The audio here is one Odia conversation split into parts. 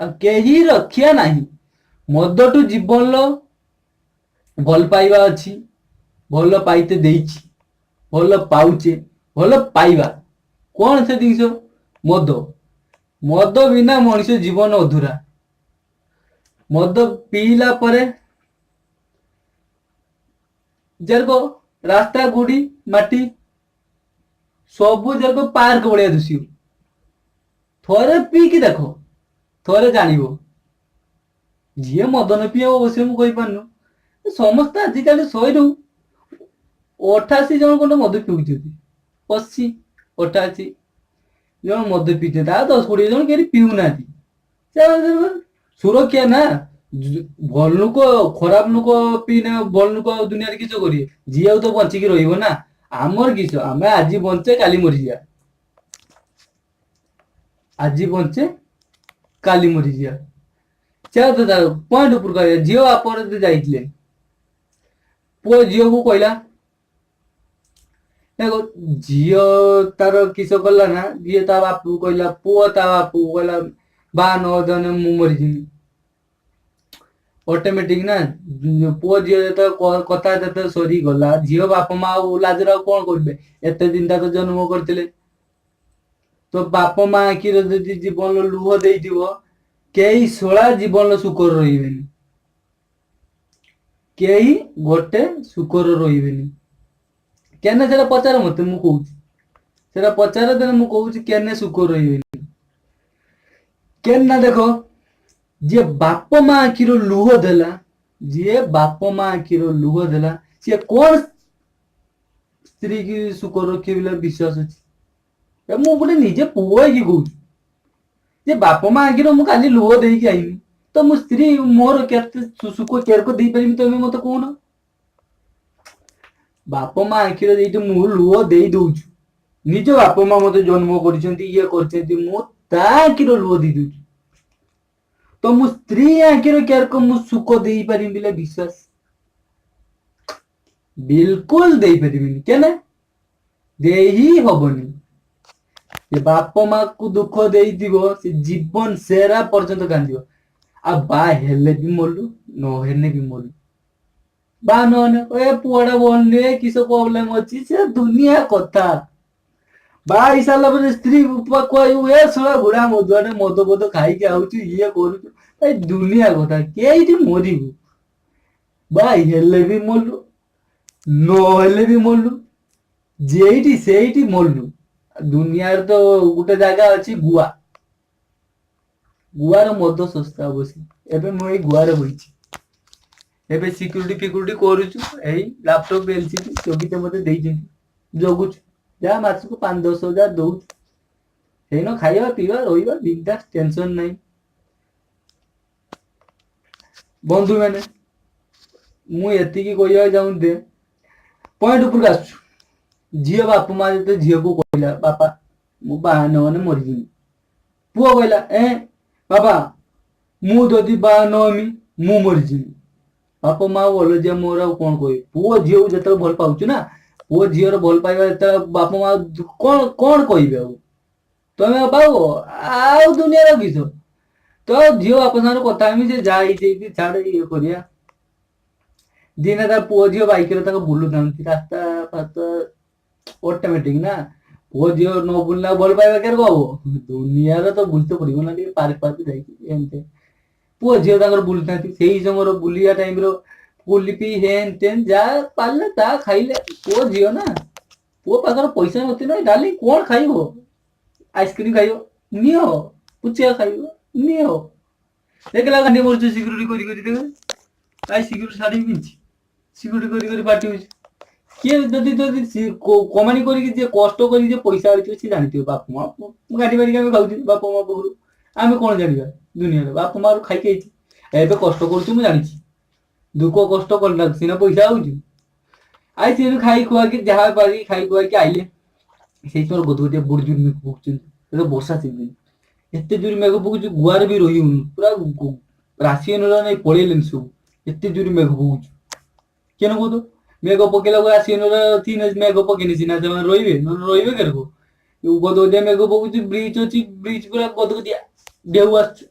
ଆଉ କେହି ରକ୍ଷା ନାହିଁ। ମଦଠୁ ଜୀବନର ଭଲ ପାଇବା ଅଛି, ଭଲ ପାଇତେ ଦେଇଛି, ଭଲ ପାଉଛେ, ଭଲ ପାଇବା କଣ ସେ ଜିନିଷ? ମଦ। ମଦ ବିନା ମଣିଷ ଜୀବନ ଅଧୁରା। ମଦ ପିଇଲା ପରେ ଯେରକ ରାସ୍ତା ଗୁଡି ମାଟି ସବୁ ଯାକ ପାର୍କ ଭଳିଆ ଦିଶିବ। ଥରେ ପିଇକି ଦେଖ, ଥରେ ଜାଣିବ। ଯିଏ ମଦ ନ ପିଇବ ଅବଶ୍ୟ ମୁଁ କହିପାରୁନୁ। ସମସ୍ତେ ଆଜିକାଲି 100ରୁ 88 ଜଣ ଖଣ୍ଡେ ମଦ ପିଉଛନ୍ତି, 80-88 ଜଣ ମଦ ପିଉଛନ୍ତି, ଆଉ 10-20 ଜଣ କେହି ପିଉନାହାନ୍ତି। ସେମାନେ ସୁରକ୍ଷା ନା। ଭଲ ଲୋକ ଖରାପ ଲୋକ ପିଇନେ ଭଲ ଲୋକ ଆଉ ଦୁନିଆରେ କିସ କରିବେ? ଯିଏ ଆଉ ତ ବଞ୍ଚିକି ରହିବ ନା। ଆମର କିସ, ଆମେ ଆଜି ବଞ୍ଚେ କାଲି ମରିଯିବା, ଆଜି ବଞ୍ଚେ କାଲି ମରିଯିବା। ଚାଲ ତ ପଏଣ୍ଟ ଉପରକୁ ଆସିବା। ଝିଅ ବାପର ଯାଇଥିଲେ, ପୁଅ ଝିଅକୁ କହିଲା, ଦେଖ ଝିଅ ତାର କିସ କଲା ନା, ଝିଅ ତା ବାପକୁ କହିଲା, ପୁଅ ତା ବାପକୁ କହିଲା, ବା ନ ଦେନେ ମୁଁ ମରିଯିବି। ଅଟୋମେଟିକ ନା ପୁଅ ଝିଅ ଯେତେବେଳେ କଥା ଯେତେବେଳେ ସରିଗଲା, ଝିଅ ବାପା ମା ଆଉ ଲାଜରେ ଆଉ କଣ କରିବେ? ଏତେ ଦିନ ତାକୁ ଜନ୍ମ କରିଥିଲେ ତ ବାପା ମା ଆଖିରେ ଯଦି ଜୀବନ ଲୁହ ଦେଇଥିବ, କେହି ଶଳା ଜୀବନ ସୁଖରେ ରହିବେନି, କେହି ଗୋଟେ ସୁଖରେ ରହିବେନି। କେନେ ସେଟା ପଚାର ମତେ, ମୁଁ କହୁଛି। ସେଟା ପଚାର ଦେଲେ ମୁଁ କହୁଛି କେନେ ସୁଖ ରହିବେନି କେନ ନା। ଦେଖ, ଯିଏ ବାପ ମା ଆଖିର ଲୁହ ଦେଲା, ଯିଏ ବାପ ମା ଆଖିର ଲୁହ ଦେଲା, ସିଏ କଣ ସ୍ତ୍ରୀ କି ସୁଖ ରଖିବେ ବୋଲି ବିଶ୍ୱାସ ଅଛି? ଏ ମୁଁ ଗୋଟେ ନିଜେ ପୁଅ ହେଇକି କହୁଛି ଯେ ବାପ ମା ଆଖିର ମୁଁ କାଲି ଲୁହ ଦେଇକି ଆଇନି, ତ ମୋ ସ୍ତ୍ରୀ ମୋର କେତେ ସୁଖ କେରକ ଦେଇପାରିବି, ତମେ ମତେ କହୁନ? ବାପ ମା ଆଖିର ଦେଇକି ମୁଁ ଲୁହ ଦେଇ ଦଉଛୁ, ନିଜ ବାପ ମା ମତେ ଜନ୍ମ କରିଛନ୍ତି, ଇଏ କରିଛନ୍ତି, ମୁଁ ତା ଆଖିର ଲୁହ ଦେଇ ଦଉଛି, ତ ମୋ ସ୍ତ୍ରୀ ଆଖିର କେରକ ମୁଁ ସୁଖ ଦେଇପାରିବି ବୋଲି ବିଶ୍ୱାସ? ବିଲକୁଲ ଦେଇପାରିବିନି। କେନେ ଦେଇ ହିଁ ହବନି। ସେ ବାପ ମା କୁ ଦୁଃଖ ଦେଇଥିବ, ସେ ଜୀବନ ସେରା ପର୍ଯ୍ୟନ୍ତ କାନ୍ଦିବ। ଆଉ ବା ହେଲେ ବି ମଲୁ, ନ ହେଲେ ବି ମଲୁ। ବା ନହେଲେ ଏ ପୁଅଟା ଭଲ ନୁହେଁ, କିସ ପ୍ରୋବ୍ଲେମ ଅଛି, ସେ ଦୁନିଆ କଥା। ବାହା ହେଇ ସାରିଲା ପରେ ସ୍ତ୍ରୀ କହିବୁ, ଏ ଶଳା ବୁଢା ମଦୁଆଟେ ମଦ ଫଦ ଖାଇକି ଆଉଛୁ, ଇଏ କରୁଛୁ, ଏ ଦୁନିଆ କଥା। କେଇଠି ମରିବୁ? ବା ହେଲେ ବି ମଲୁ, ନ ହେଲେ ବି ମଲୁ, ଯେଇଠି ସେଇଠି ମଲୁ। ଦୁନିଆରେ ତ ଗୋଟେ ଜାଗା ଅଛି ଗୁଆ, ଗୁଆର ମଦ ଶସ୍ତା ଅବଶ୍ୟ। ଏବେ ମୁଁ ଏଇ ଗୁଆରେ ବଇଛି, ଏବେ ସିକ୍ୟୁରିଟି ଫିକ୍ୟୁରିଟି କରୁଛୁ। ଏଇ ଲାପଟପ୍ ଏଲସିଡି ଚବିଶ ମତେ ଦେଇଛନ୍ତି, ଜଗୁଛୁ, ଯାହା ମାସକୁ 5-10 ହଜାର ଦଉଛୁ, ସେଇନ ଖାଇବା ପିଇବା ରହିବା ବିନ୍ଦାସ, ଟେନସନ ନାହିଁ। ବନ୍ଧୁ ମାନେ, ମୁଁ ଏତିକି କହିବାକୁ ଚାହୁଁଛି। ପଏଣ୍ଟ ଉପରକୁ ଆସୁଛୁ। ଝିଅ ବାପା ମା ଯେତେ ଝିଅକୁ କହିଲା, ବାପା ମୁଁ ବାହା ନହେଲେ ମରିଯିବି। ପୁଅ କହିଲା, ଏ ବାପା ମୁଁ ଯଦି ବାହା ନହେମି ମୁଁ ମରିଯିବି। ବାପା ମା ଅଲଜିଆ, ମୋର ଆଉ କଣ କହିବି? ପୁଅ ଝିଅକୁ ଯେତେବେଳେ ଭଲ ପାଉଛୁ ନା, ପୁଅ ଝିଅର ଭଲ ପାଇବା ଯେତେବେଳେ, ବାପା ମା କଣ କଣ କହିବେ ଆଉ? ତମେ ଆଉ ପାଇବ ଆଉ ଦୁନିଆର କିସ? ତ ଝିଅ ବାପା ସାଙ୍ଗରେ କଥା ହେମି, ସେ ଯାହା ହେଇଛି ହେଇଛି, ଛାଡ ଇଏ କରିବା। ଦିନେ ତା ପୁଅ ଝିଅ ବାଇକରେ ତାକୁ ବୁଲୁଥାନ୍ତି ରାସ୍ତା ଫାସ୍ତା, ଅଟୋମେଟିକ ନା ପୁଅ ଝିଅ ନ ବୁଲିଲେ ଆଉ ଭଲ ପାଇବା କେରକ ହବ? ଦୁନିଆରେ ତ ବୁଲତେ ପଡିବ ନା ଟିକେ ପାର୍କ ଫାର୍କ ଯାଇକି ଏମିତି। ପୁଅ ଝିଅ ତାଙ୍କର ବୁଲୁଥାନ୍ତି, ସେଇ ସମୟରେ ବୁଲିବା ଟାଇମର କୁଲିପି ହେନ୍ ତେନ୍ ଯାହା ପାରିଲେ ତାହା ଖାଇଲେ। ପୁଅ ଝିଅ ନା, ପୁଅ ପାଖରେ ପଇସା ନଥିଲେ ଡାଲି କଣ ଖାଇବ? ଆଇସ୍କ୍ରିମ ଖାଇବ ନିଅ, ପୁଚିଆ ଖାଇବ ନିଅ। ଦେଖିଲା ଗାଣ୍ଡି ମରୁଛୁ ସିକ୍ୟୁରିଟି କରି କରି, ଦେଖ I security ଶାଢୀ ପିନ୍ଧିଛି, ସିକ୍ୟୁରିଟି କରି କରି ପାଟି ହଉଛି। କିଏ ଯଦି ଯଦି କମାଣି କରିକି ଯିଏ କଷ୍ଟ କରିକି ଯିଏ ପଇସା ଆଣିଥିବ, ସିଏ ଜାଣିଥିବ। ବାପା ମା ଗାଡି ମାରିକି ଆମେ ଖାଉଛୁ ବାପା ମା ପାଖରୁ, ଆମେ କଣ ଜାଣିବା ଦୁନିଆରେ? ବାପା ମା ଖାଇକି ଆଇଛି, ଏବେ କଷ୍ଟ କରୁଛୁ, ମୁଁ ଜାଣିଛି ଦୁଃଖ କଷ୍ଟ କଲେ ସିନା ପଇସା ଆଉଛି। I ସିଏ ଖାଇ ଖୁଆକି ଯାହା ପାରିକି ଖାଇ ଖୁଆକି ଆଇଲେ। ସେଇ ସମୟରେ ଗଦଗଦିଆ ବଡ ଜୋର ମେଘ ପକଉଛନ୍ତି। ଏବେ ବର୍ଷା ସିଜନ, ଏତେ ଜୋର ମେଘ ପକଉଛି ଗୁଆରେ ବି ରହି ହଉନି, ପୁରା ରାଶି ଅନୁସାରେ ନେଇ ପଳେଇଲେନି ସବୁ। ଏତେ ଜୋର ମେଘ ପକଉଛି କେନ କହୁତ? ମେଘ ପକେଇଲା ରାଶି ଅନୁସାରେ ତିନି ମେଘ ପକେଇନି ସିନା ସେମାନେ ରହିବେ, ନହେଲେ ରହିବେ କେରକୁ? ଗଦଗଦିଆ ମେଘ ପକଉଛି, ବ୍ରିଜ ଅଛି, ବ୍ରିଜ ପୁରା ଗଦଗଦିଆ ଢେଉ ଆସୁଛି।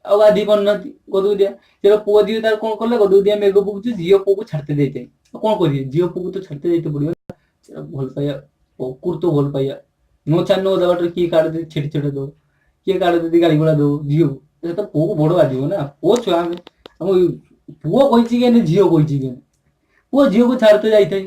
ଆଉ ଗାଧେଇ ପାରୁନାହାନ୍ତି ଗଦୁଦିଆ। ସେଟା ପୁଅ ଝିଅ ତାର କଣ କଲେ, ଗଦୁଦିଆ ମେଘ ପକଉଛି, ଝିଅ ପୁଅକୁ ଛାଡିତେ ଯାଇଥାଏ। ଆଉ କଣ କରିବେ, ଝିଅ ପୁଅକୁ ତ ଛାଡିତେ ଯାଇତେ ପଡିବ ନା। ସେଟା ଭଲ ପାଇବା, ପ୍ରକୃତ ଭଲ ପାଇବା। ନ ଛାଡି ନ ଅଧା ବାଟରେ କିଏ କାଢେ ଯଦି ଛେଟି ଛେଟି ଦବ, କିଏ କାଢେ ଯଦି ଗାଳି ଗୁଳା ଦବ ଝିଅକୁ, ସେଟା ପୁଅକୁ ବଡ ବାଧିବ ନା। ପୁଅ ଛୁଆ ଆମେ ଆମ ପୁଅ କହିଛି କି ଝିଅ କହିଛି କି, ପୁଅ ଝିଅକୁ ଛାଡିତେ ଯାଇଥାଏ।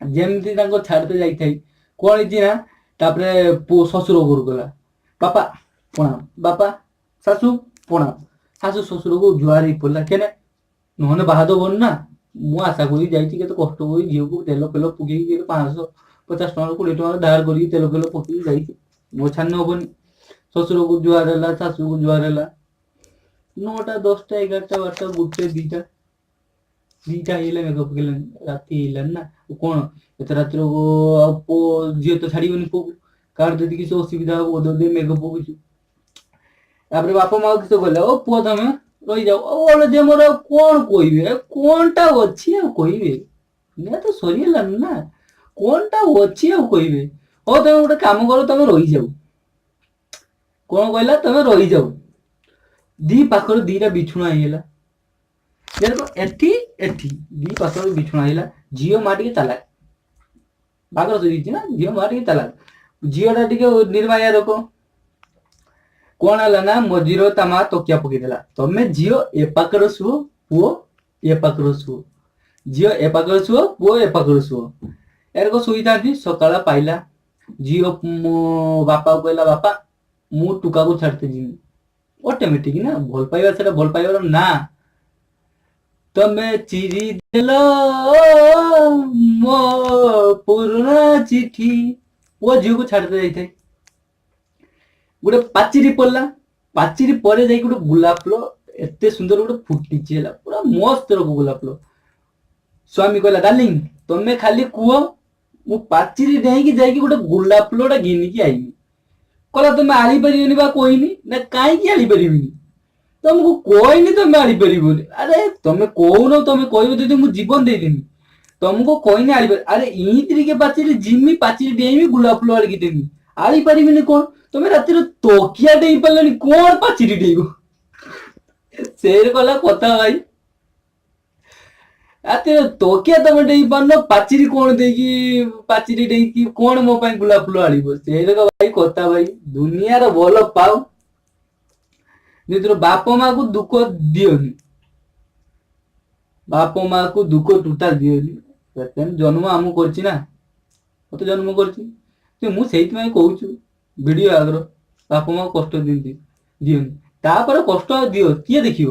ଯେମିତି ତାଙ୍କ ଛାଡିତେ ଯାଇଥାଏ, କଣ ହେଇଛି ନା, ତାପରେ ପୁଅ ଶ୍ୱଶୁର ଘରକୁ ଗଲା। ବାପା ପ୍ରଣାମ, ବାପା ଶାଶୁ ପ୍ରଣାମ। ଶାଶୁ ଶ୍ୱଶୁରକୁ ଜୁହାର ହେଇ ପଡିଲା। କେନେ ନହେଲେ ବାହା ଦବନି ନା। ମୁଁ ଆଶା କରିକି ଯାଇଛି, କେତେ କଷ୍ଟ କରି ଝିଅକୁ ତେଲ ଫେଲ ପକେଇକି, କେତେ 550 ଟଙ୍କା 20 ଟଙ୍କା ଧାର କରିକି ତେଲ ଫେଲ ପକେଇକି ଯାଇଛି, ମୋ ଛାଡ଼ିନେ ହବନି। ଶ୍ୱଶୁରକୁ ଜୁହାର ହେଲା, ଶାଶୁକୁ ଜୁହାର ହେଲା। 9ଟା 10ଟା 11ଟା 12ଟା 1 2ଟା 2ଟା ହେଇଗଲା, ମେଘ ପକେଇଲାନି, ରାତି ହେଇଲାନି ନା। କଣ ଏତେ ରାତିରେ ଆଉ ପୁଅ ଝିଅ ତ ଛାଡିବନି ପୁଅକୁ, କାହାର ଯଦି କିଛି ଅସୁବିଧା ହବ, ଅଧେ ମେଘ ପକଉଛି। ତାପରେ ବାପା ମା କିଛି କହିଲେ, ଓ ପୁଅ ତମେ ରହିଯାଅ। ଆଉ ଯେ ମୋର ଆଉ କଣ କହିବେ, କଣଟା ଅଛି ଆଉ କହିବେ, ଦୁନିଆ ତ ସରିଗଲାନି ନା, କଣଟା ଅଛି ଆଉ କହିବେ। ହଉ ତମେ ଗୋଟେ କାମ କର, ତମେ ରହିଯାଉ। କଣ କହିଲା, ତମେ ରହିଯାଉ। ଦି ପାଖରେ ଦିଟା ବିଛୁଣା ହେଇଗଲା, ଏଠି ଏଠି ଦି ପାଖରେ ବିଛୁଣା ହେଇଗଲା। ଝିଅ ମା ଟିକେ ଚାଲାକ, ବାହାଘର ସରିଯାଇଛି ନା, ଝିଅ ମା ଟିକେ ଚାଲାକ, ଝିଅଟା ଟିକେ ନିର୍ମାୟା ଲୋକ। କଣ ହେଲା ନା, ମଝିର ତା ମା ତକିଆ ପକେଇଦେଲା। ତମେ ଝିଅ ଏ ପାଖରେ ଶୁଅ, ପୁଅ ଏ ପାଖରେ ଶୁଅ। ଝିଅ ଏ ପାଖରେ ଶୁଅ, ପୁଅ ଏ ପାଖରେ ଶୁଅ। ଏରକ ଶୋଇଥାନ୍ତି। ସକାଳ ପାଇଲା, ଝିଅ ମୋ ବାପାକୁ କହିଲା, ବାପା ମୁଁ ଟୁକାକୁ ଛାଡିତେ ଯିବି। ଅଟୋମେଟିକ ନା ଭଲ ପାଇବା, ସେଟା ଭଲ ପାଇବାର ନା। ତମେ ଚିରି ଦେଲ ମୋ ପୁରୁଣା ଚିଠି। ପୁଅ ଝିଅକୁ ଛାଡିତେ ଯାଇଥାଏ, ଗୋଟେ ପାଚିରି ପଡିଲା। ପାଚିରି ପରେ ଯାଇକି ଗୋଟେ ଗୋଲାପ ଫୁଲ ଏତେ ସୁନ୍ଦର ଗୋଟେ ଫୁଟିଛି, ହେଲା ପୁରା ମସ୍ତ ରକମ ଗୋଲାପ ଫୁଲ। ସ୍ୱାମୀ କହିଲା, ଡାର୍ଲିଂ ତମେ ଖାଲି କୁହ, ମୁଁ ପାଚିରି ଡେଇଁକି ଯାଇକି ଗୋଟେ ଗୋଲାପ ଫୁଲଟା ଘିନିକି ଆଇବି। କହିଲା, ତମେ ଆଣି ପାରିବନି ବା କହିନି ନା। କାହିଁକି ଆଣିପାରିବିନି? ତମକୁ କହିନି ତମେ ଆଣିପାରିବନି। ଆରେ ତମେ କହୁନ, ତମେ କହିବ ଯଦି ମୁଁ ଜୀବନ ଦେଇଦେମି। ତମକୁ କହିନି ଆଣିପାରି, ଆରେ ଇନ୍ତି ଟିକେ ପାଚିରି ଜିମି, ପାଚିରି ଡେଇଁବି, ଗୋଲାପ ଫୁଲ ଆଣିକି ଦେମି, ଆଣିପାରିବିନି କଣ? ତମେ ରାତିରେ ତକିଆ ଡେଇଁ ପାରିଲନି, କଣ ପାଚିରି ଡେଇଁବ? ସେ କହିଲା କଥା ଭାଇ, ରାତିରେ ତକିଆ ତମେ ଡେଇଁ ପାରୁନ, ପାଚିରି କଣ ଦେଇକି, ପାଚିରି ଡେଇଁକି କଣ ମୋ ପାଇଁ ଗୋଲାପ ଫୁଲ ଆଣିବ? ସେ ଭାଇ କଥା ଭାଇ, ଦୁନିଆର ଭଲ ପାଉ, ନିଜର ବାପ ମାକୁ ଦୁଃଖ ଦିଅନି, ବାପ ମାକୁ ଦୁଃଖ ଟୋଟାଲ ଦିଅନି। ଜନ୍ମ ଆମକୁ କରିଛି ନା, ମତେ ଜନ୍ମ କରିଛି, ମୁଁ ସେଇଥିପାଇଁ କହୁଛୁ ଭିଡିଓ ଆଗର, ବାପ ମାକୁ କଷ୍ଟ ଦିଅନ୍ତି ଦିଅନି। ତାପରେ କଷ୍ଟ ଆଉ ଦିଅ, କିଏ ଦେଖିବ,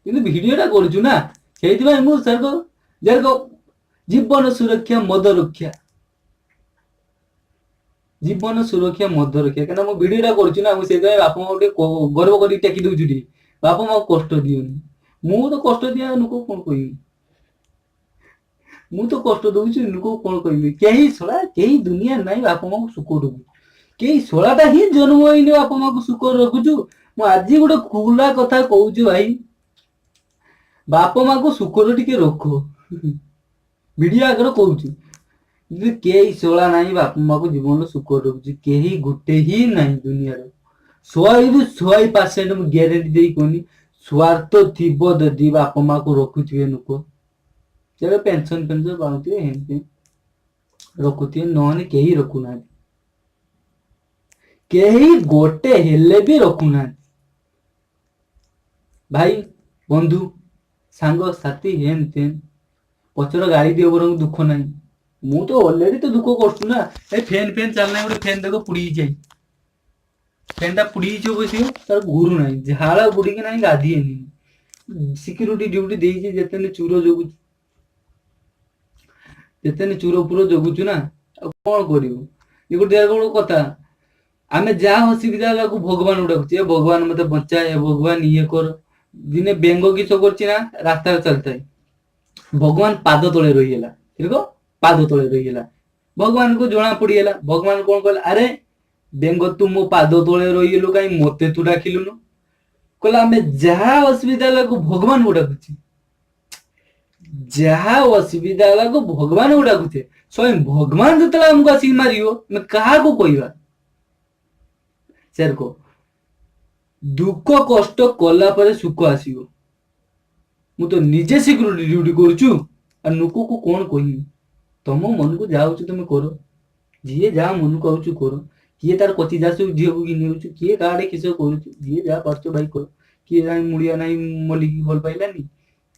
କିନ୍ତୁ ଭିଡିଓଟା କରୁଛୁ ନା, ସେଇଥିପାଇଁ ମୁଁ ସାର୍ ଯେରକ ଜୀବନ ସୁରକ୍ଷା ମଦ ରକ୍ଷା, ଜୀବନ ସୁରକ୍ଷା ମଦ ରକ୍ଷା। କାହିଁକିନା ମୁଁ ଭିଡିଓଟା କରୁଛି ନା, ମୁଁ ସେଇଥିପାଇଁ ବାପା ମାକୁ ଟିକେ ଗର୍ବ କରିକି ଟେକି ଦଉଛି ଟିକେ। ବାପା ମାକୁ କଷ୍ଟ ଦିଅନି। ମୁଁ ତ କଷ୍ଟ ଦିଆ ଲୋକ, କଣ କହିବି? ମୁଁ ତ କଷ୍ଟ ଦଉଛି ଲୋକ, କଣ କହିବି? କେହି ଶଳା କେହି ଦୁନିଆ ନାଇଁ ବାପା ମାକୁ ସୁଖ ରଖୁଛୁ, କେହି ଶଳାଟା ହିଁ ଜନ୍ମ ହେଇନି ବାପା ମାକୁ ସୁଖ ରଖୁଛୁ। ମୁଁ ଆଜି ଗୋଟେ ଖୋଲା କଥା କହୁଛି ଭାଇ, ବାପା ମାକୁ ସୁଖରେ ଟିକେ ରଖ। ଭିଡିଓ ଆଗରେ କହୁଛି, କେହି ଶଳା ନାହିଁ ବାପା ମାକୁ ଜୀବନରେ ସୁଖ ରଖୁଛି, କେହି ଗୋଟେ ହିଁ ନାହିଁ ଦୁନିଆର। 100ରୁ 100% ମୁଁ ଗ୍ୟାରେଣ୍ଟି ଦେଇ କହୁନି, ସ୍ୱାର୍ଥ ଥିବ ଯଦି ବାପା ମାକୁ ରଖୁଥିବେ ଲୋକ, ତେବେ ପେନସନ ଫେନସନ ପାଉଥିବେ, ଏମିତି ରଖୁଥିବେ, ନହେଲେ କେହି ରଖୁନାହାନ୍ତି, କେହି ଗୋଟେ ହେଲେ ବି ରଖୁନାହାନ୍ତି। ଭାଇ ବନ୍ଧୁ ସାଙ୍ଗ ସାଥି ହେନ୍ ତେନ୍ ପଛର ଗାଳି ଦିଅ ବରଂ ଦୁଃଖ ନାହିଁ। ମୁଁ ତ ଅଲରେଡି ତ ଦୁଃଖ କରୁଛୁ ନା। ଏ ଫ୍ୟାନ୍ ଫ୍ୟାନ୍ ଚାଲିନାହିଁ, ଗୋଟେ ଫ୍ୟାନ୍ ଦେଖ ପୋଡି ଯାଇ, ଫ୍ୟାନ୍ଟା ପୋଡି ହେଇଯିବ ବସିବ, ତାର ଘୁରୁ ନାହିଁ, ଝାଳ ବୁଡିକି ନାହିଁ, ଗାଧିଏନି। ସିକ୍ୟୁରିଟି ଡ୍ୟୁଟି ଦେଇଛି, ଯେତେ ଚୁର ଜଗୁଛୁ, ଯେତେ ଚୁର ଫୁର ଜଗୁଛୁ ନା, ଆଉ କଣ କରିବୁ? ଏ ଗୋଟେ ଗୋଟେ କଥା, ଆମେ ଯାହା ଅସୁବିଧା ହେଲାକୁ ଭଗବାନକୁ ଡାକୁଛୁ, ଏ ଭଗବାନ ମତେ ବଞ୍ଚା, ଏ ଭଗବାନ ଇଏ କର। ଦିନେ ବେଙ୍ଗ କିସ କରୁଛି ନା, ରାସ୍ତାରେ ଚାଲିଥାଏ, ଭଗବାନ ପାଦ ତଳେ ରହିଗଲା, ଠିକ ପାଦ ତଳେ ରହିଗଲା। ଭଗବାନଙ୍କୁ ଜଣା ପଡିଗଲା। ଭଗବାନ କଣ କହିଲା, ଆରେ ବେଙ୍ଗ ତୁ ମୋ ପାଦ ତଳେ ରହିଗଲୁ କାଇଁ, ମତେ ତୁ ଡାକିଲୁନୁ? କହିଲା, ଆମେ ଯାହା ଅସୁବିଧା ହେଲାକୁ ଭଗବାନକୁ ଡାକୁଛି, ଯାହା ଅସୁବିଧା ହେଲାକୁ ଭଗବାନକୁ ଡାକୁଛେ, ସ୍ୱୟଂ ଭଗବାନ ଯେତେବେଳେ ଆମକୁ ଆସିକି ମାରିବ, ଆମେ କାହାକୁ କହିବା? ସେରକ ଦୁଃଖ କଷ୍ଟ କଲା ପରେ ସୁଖ ଆସିବ। ମୁଁ ତ ନିଜେ ସିକ୍ୟୁରିଟି ଡ୍ୟୁଟି କରୁଛୁ, ଆଉ ଲୋକକୁ କଣ କହିବି? ତମ ମନକୁ ଯାହା ହଉଛି ତମେ କର, ଯିଏ ଯାହା ମନକୁ ଆଉଛି କର। କିଏ ତାର କଚି ଯାସୁ ଝିଅକୁ ଘିନି ହଉଛି, କିଏ କାହାଡେ କିସ କରୁଛି, ଯିଏ ଯାହା ପାରୁଛ ଭାଇ କର। କିଏ ନାହିଁ ମୁଳିଆ ନାହିଁ ମଲିକି ଭଲ ପାଇଲାନି,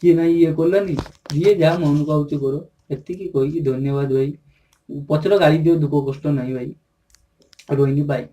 କିଏ ନାହିଁ ଇଏ କଲାନି, ଯିଏ ଯାହା ମନକୁ ଆଉଛି କର। ଏତିକି କହିକି ଧନ୍ୟବାଦ ଭାଇ। ପଛର ଗାଳି ଦିଅ, ଦୁଃଖ କଷ୍ଟ ନାହିଁ ଭାଇ। ରୋହିଣୀ ବାଇ।